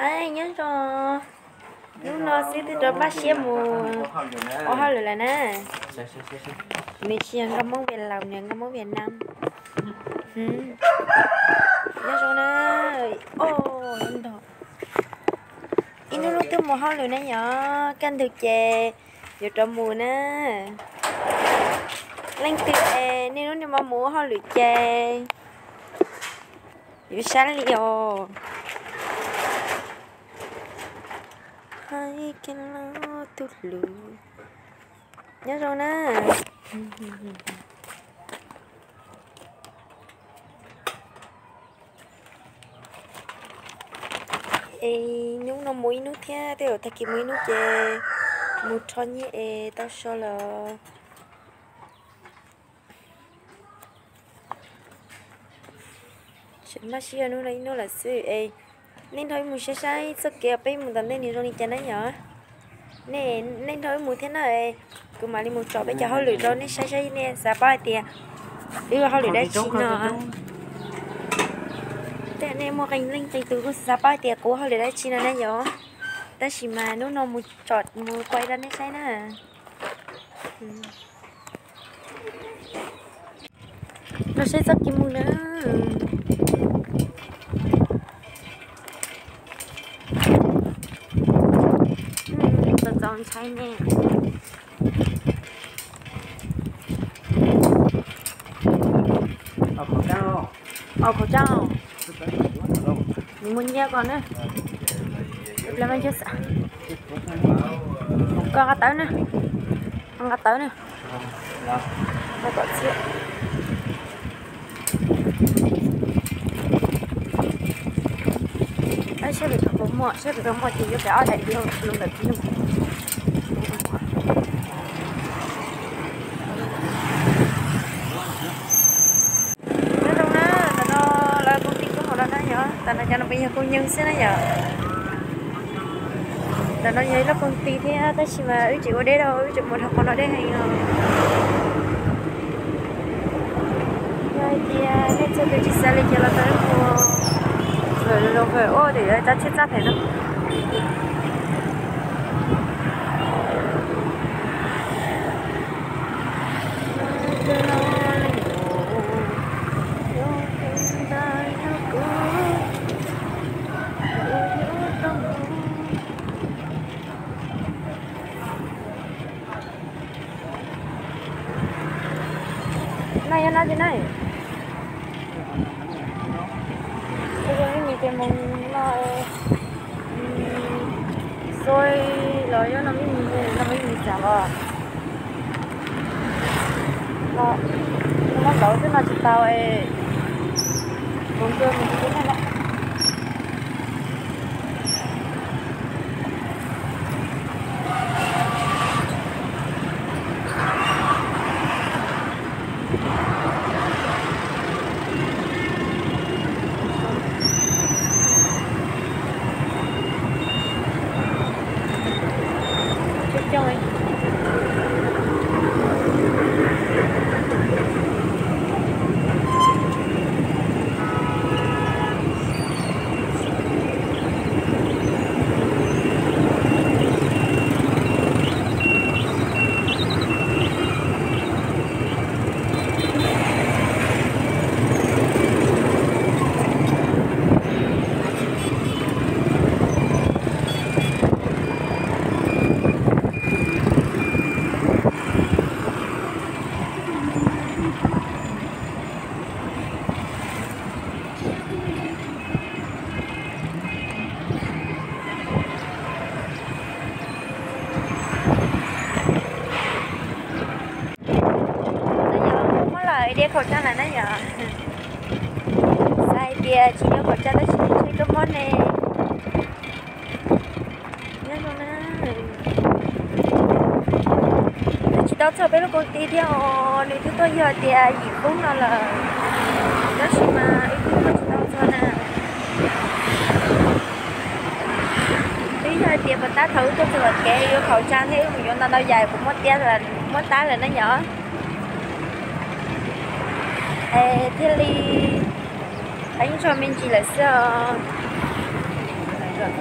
Nyob zoo, hnub no xwb twb rov npaj siab mus ua hauj lwm lawm na. Nws tsis yog nkauj Hmoob Viaj Laus, nws nkauj Hmoob Viaj Nam. Nyob zoo na. Ib hnub hnub twb mus hauj lwm na yom, kaj ntug ces yuav rov mus na. Leej twg es niaj hnub niaj hmo mus ua hauj lwm ces yuav sab li os. Hais kiag los tus hlub. Nyob zoo na. Es hnub no mus ib hnub thiab, tej zaum tag kis mus ib hnub ces mus rho nyiaj es tau so lawm. Tseem npaj siab hnub no ib hnub lawm xwb es, nej nrog wb mus saib saib txoj kev peb mus tom ntej nws zoo li cas na yom. Nej, nej nrog wb mus thiab na, kuv mam li mus tsom peb cov hauj lwm rau nej saib saib nej xav paub hais tias wb ua hauj lwm dab tsi no. Tej nej muaj qee leej qee tus kuj xav paub hais tias kuv ua hauj lwm dab tsi no na yom. Tab sis mas hnub no mus tsom mus kuaj rau nej saib na. Los saib txoj kev mus na. Txaus txaus ntshai ne. Au khẩu trang. Nws muaj nyiaj ko na. Koj nqa tawb na. Nqa tawb na. Kom txhiab. Saib pem tau muaj, saib pem tau muaj ces yuav pem ob daim diav los ntawm pib. Nyob zoo na, ntawm no lawv koom tij tuaj hauv no na yom, ntawm no cov no puas yog koom nyeej xwb na yom. Ntawm no yog ib lub koom tij thiab tab sis mas wb tsis ua deb rau, wb tseem mus dhau qhov no deb heev os. Yog hais tias nej txhua tus tsis xav li ces los tau ib qho vawm los vawm ua tim cov tsheb txab pem no. No yog no ces na. Ib mis tes mus no, xui los yog no ib mis, no ib mis xav los no, muab nkaus xwb no tsis tau es, mus ntua mus tus tub na lawm. Muab lawm, đeo khẩu trang lawm na yom. Xav hais tias tsis đeo khẩu trang tab sis ntshe koj mob ne. Nyob zoo na. Twb tsis tau txog peb lub koom tij thiab os, nws twb tuaj yog tias yim poob no lawm, tab sis mas wb twb tuaj tsis tau txog na. Twb yog hais tias puas tab thaum wb tuaj txog tom kev yuav khẩu trang thiab wb mus yuav ntau ntau yam kuv muab tiab lawm, muab tab lawm na yom. Es thiaj li qeeb zog me ntsis lawm xwb os.